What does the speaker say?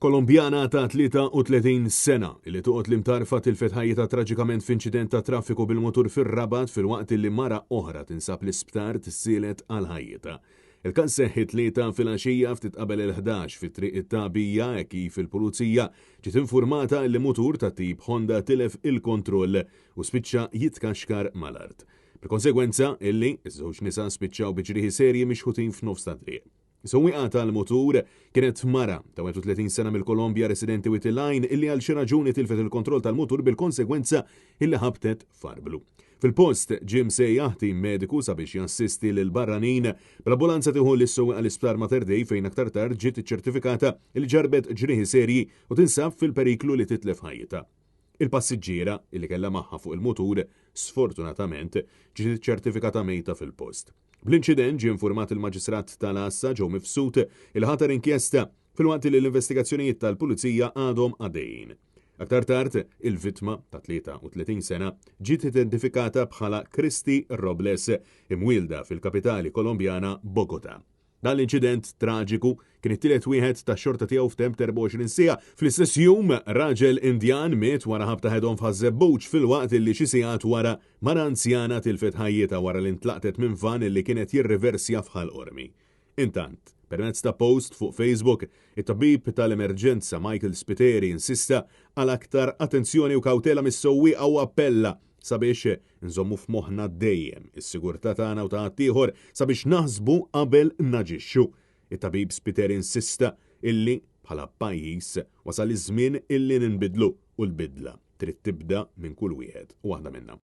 Kolombjana ta' 33 sena li toqgħod l-Imtarfa tilfet ħajjitha traġikament f'inċident ta' traffiku bil-mutur fir-Rabat filwaqt li mara oħra tinsab l-isptar tissielet għal ħajjitha. Il-każ seħħ it-Tlieta filgħaxija ftit qabel il-11 fi Triq it-Tagħbija hekk kif il-Pulizija ġiet infurmata li mutur tat-tip Honda tilef il-kontroll u spiċċa jitkaxkar mal-art. Bil-konsegwenza illi ż-żewġ nisa spiċċaw bi ġrieħi serji mixħutin f'nofs ta' triq. Sewwieqa tal-mutur kienet mara ta' 31 sena mill-Kolombja residenti Wied il-Għajn illi għal xi raġuni tilfet il-kontroll tal-mutur bil-konsegwenza illi ħabtet f'arblu. Fil-post ġie msejjaħ tim mediku sabiex jassisti lill-barranin bl-ambulanza tieħu lis-sewwieqa l-Isptar Mater Dei fejn aktar tard ġiet iċċertifikata li ġarrbet ġrieħi serji u tinsab fil-periklu li titlef ħajjitha. Il-passiġġiera illi kellha magħha fuq il-mutur sfortunatament ġiet iċċertifikata mejta fil-post. Bl-inċident ġie infurmat il-Maġistrat tal-Għassa Joe Mifsud il ħatar inkjesta filwaqt li l-investigazzjonijiet tal-Pulizija għadhom għaddejjin. Aktar tard, il-vittma ta' 33 sena ġiet identifikata bħala Christy Robles, imwielda fil-kapitali Kolombjana Bogota. Dan l-inċident traġiku kien it-tielet wieħed tax-xorta tiegħu f'temp ta' 24 siegħa. Fl-istess jum, raġel Indjan miet wara ħabta head-on f'Ħaż-Żebbuġ filwaqt li xi sigħat wara mara anzjana tilfet ħajjitha wara li ntlaqtet minn vann li kien qed jirriversja f'Ħal Qormi. Intant, permezz ta' post fuq Facebook, it-tabib tal-emerġenza Michael Spiteri insista għal aktar attenzjoni u kawtela mis-sewwieqa u appella sabiex Inżommu f'moħħna dejjem is-sigurtà tagħna u ta' ħaddieħor sabiex naħsbu qabel naġixxu. It-tabib Spiteri insista illi, bħala pajjiż, wasal iż-żmien illi ninbidlu u l-bidla trid tibda minn kull wieħed u waħda minna.